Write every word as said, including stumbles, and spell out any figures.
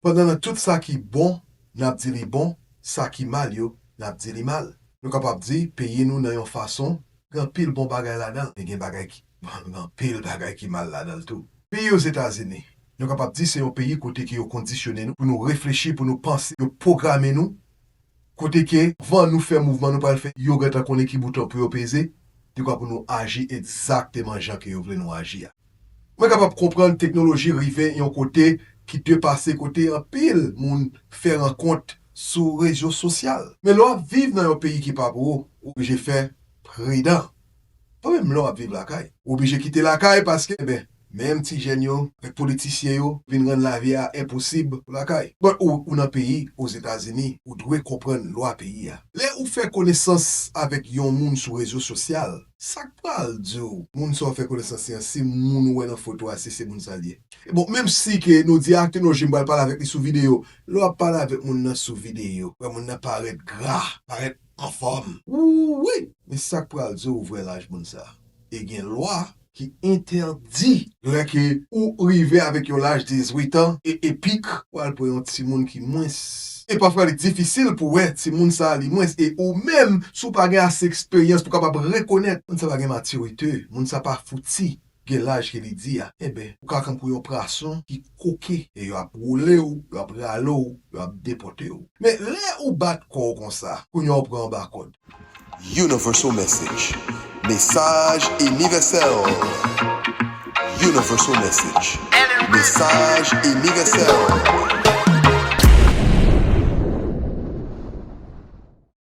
Pandan nan tout sa ki bon, n ap di li bon, sa ki mal yo, n ap di li mal. Nou kapab di, peyi nou nan yon fason, gen anpil bon bagay ladan l, men gen bagay ki, gen anpil bagay ki mal ladan l tou. Peyi Ozetazini, nou kapab di se yon peyi kote ke yo kondisyone nou, pou nou reflechi, pou nou panse, yo pwograme nou, kote ke, anvan nou fè mouvman nou pral fè, yo gentan konnen ki bouton pou yo peze, dekwa pou nou aji egzakteman jan ke yo vle nou aji a. Mwen kapab konprann teknoloji rive yon kote ki depase kote anpil moun fè rankont sou rezo sosyal. Men lè w ap viv nan yon peyi ki pa pou ou, ou oblije fè pridan. Pa menm lè w ap viv lakay. Ou oblije kite lakay paske, enben, menm ti jèn yo, avèk politisyen yo, vin rann lavi a enposib pou lakay. Bon, ou, ou nan peyi, Ozetazini, ou dwe konprann lwa peyi a. Lè ou fè konesans avèk yon moun sou rezo sosyal, sa k pral di w, moun sa w fè konesans li an, si moun ou wè nan foto a, si se moun sa l ye? Bon, menm si ke nou di ak teknoloji m pral pale avèk li sou videyo, lè w ap pale avèk moun nan sou videyo, wè moun nan parèt gra, parèt anfòm. Wouwi! Men sa k pral di w vrè laj moun sa. E gen lwa ki entèdi lè ke ou rive avèk yon laj dizuit an e epik, ou al pran yon timoun ki mwens. E pafwa li difisil pou wè timoun sa li mwens e ou menm, si w pa gen ase eksperyans pou kapab rekonèt, moun sa pa gen matirite, moun sa pa fouti gen laj ke li di a, enben, ou ka kanpe yon prason ki koke e y ap woule w, y ap rale w, y ap depòte w. Men lè ou bat kò w konsa, kounye a w pran anba kòd. Universal Message. Mesaj inivèsèl. Universal Message. Mesaj inivèsèl.